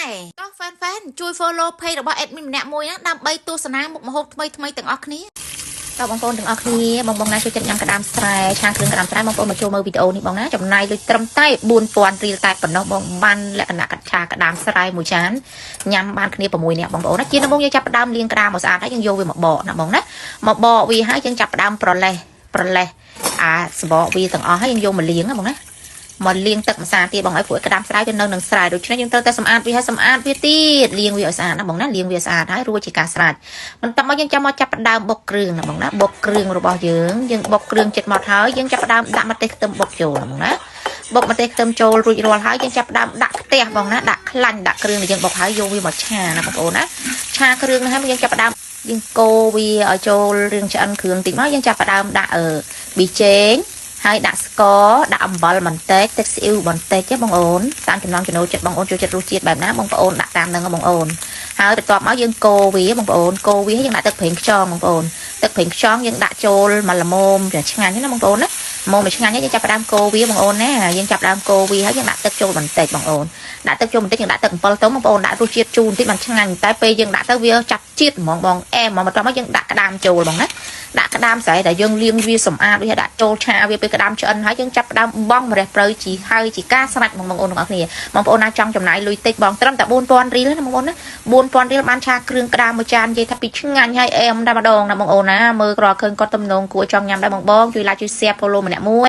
ដែរតោះ fan fan ជួយ follow page របស់ admin ម្នាក់មួយណាដើម្បីទស្សនាមុខម្ហូបថ្មីៗទាំងអស់គ្នាតើបងប្អូនទាំងអស់គ្នាបងបងណាចូលចិត្តញ៉ាំក្តាមស្រែឆាគ្រឿងក្តាមស្រែបងប្អូនមកចូលមើលវីដេអូនេះបងណាចំណាយលុយត្រឹមតែ4000រៀលតែប៉ុណ្ណោះបងបានលក្ខណៈកាត់ឆាក្តាមស្រែមួយចានញ៉ាំបានគ្នា6នាក់បងប្អូនណាជាដំបូងយើងចាប់ផ្ដើមលាងក្តាមឲ្យស្អាតហើយយើងយកវាមកបកណាបងណាមកបកវាហើយយើងចាប់ផ្ដើមប្រលេះប្រលេះអាសបកវាទាំងអស់ហើយយើងយកមកលាងណាបងណាមកលាងទឹកម្សាទៀតបងឲ្យព្រោះក្តាមស្រែវានៅនឹងស្រែដូច្នេះយើងត្រូវតែសម្អាតវាឲ្យសម្អាតវាទៀតលាងវាឲ្យស្អាតណាបងណាលាងវាស្អាតហើយរួចជាការស្រេចបន្ទាប់មកយើងចាំមកចាប់ផ្ដើមបុកគ្រឿងណាបងណាបុកគ្រឿងរបស់យើងយើងបុកគ្រឿងចិត្តមកហើយយើងចាប់ផ្ដើមដាក់ម្ទេសខ្ទឹមបុកចូលណាបងណាបុកម្ទេសខ្ទឹមចូលរួចរាល់ហើយយើងចាប់ផ្ដើមដាក់ខ្ទះបងណាដាក់ខ្លាញ់ដាក់គ្រឿងដែលយើងបុកហើយយកវាមកឆាណាបងប្អូនណាឆាគ្រឿងហ្នឹងហើយយើងចាប់ផ្ដើមយើងកូរវាឲ្យចូលរឿងឆ្អិនគ្រឿងតិចមកយើងចាប់ផ្ដើមដាក់អឺប៊ីចេងហើយដាក់ស្ករដាក់អំបិលបន្តិចទឹកស៊ីអ៊ីវបន្តិចទេបងអូនតាមចំណង់ចំណូលចិត្តបងអូនចូលចិត្តរសជាតិបែបណាបងប្អូនដាក់តាមហ្នឹងបងអូនហើយបន្ទាប់មកយើងកូរវាបងប្អូនកូរវាយើងដាក់ទឹកប្រេងខ្យងបងប្អូនទឹកប្រេងខ្យងយើងដាក់ចូលមកល្មមឆ្ងាញ់ណាបងប្អូនណាមកមួយឆ្ងាញ់យើងចាប់ផ្ដើមកូរវាបងអូនណាយើងចាប់ផ្ដើមកូរវាហើយយើងដាក់ទឹកចូលបន្តិចបងអូនដាក់ទឹកចូលបន្តិចយើងដាក់ទឹក7ទៅបងប្អូនដាក់រសជាតិជូរបន្តិចបានឆ្ងាញ់តែពេលយើងដាក់ទៅវាចាប់ជាតិហ្មងបងអែហ្មងបន្ទាប់មកយើងដាក់ក្តាមចូលបងណាដាក់ក្តាមស្រែដែលយើងលាងវាសម្អាតវាដាក់ចូលឆាវាពេលក្តាមឆ្អិនហើយយើងចាប់ផ្ដើមបង់ម្រះព្រៅជីហើយជាការស្រេចបងប្អូនទាំងអស់គ្នាបងប្អូនណាចង់ចំណាយលុយតិចបងត្រឹមតែ4000រៀលណាបងប្អូនណា4000រៀលបានឆាគ្រឿងក្តាមមួយចាននិយាយថាពីឆ្ងាញ់ហើយអែមតែម្ដងណាបងប្អូនណាមើលក្រឃើញគាត់ទំនងគួរចង់ញ៉ាំដែរបងបងជួយ like ជួយ share follow ម្នាក់មួយ។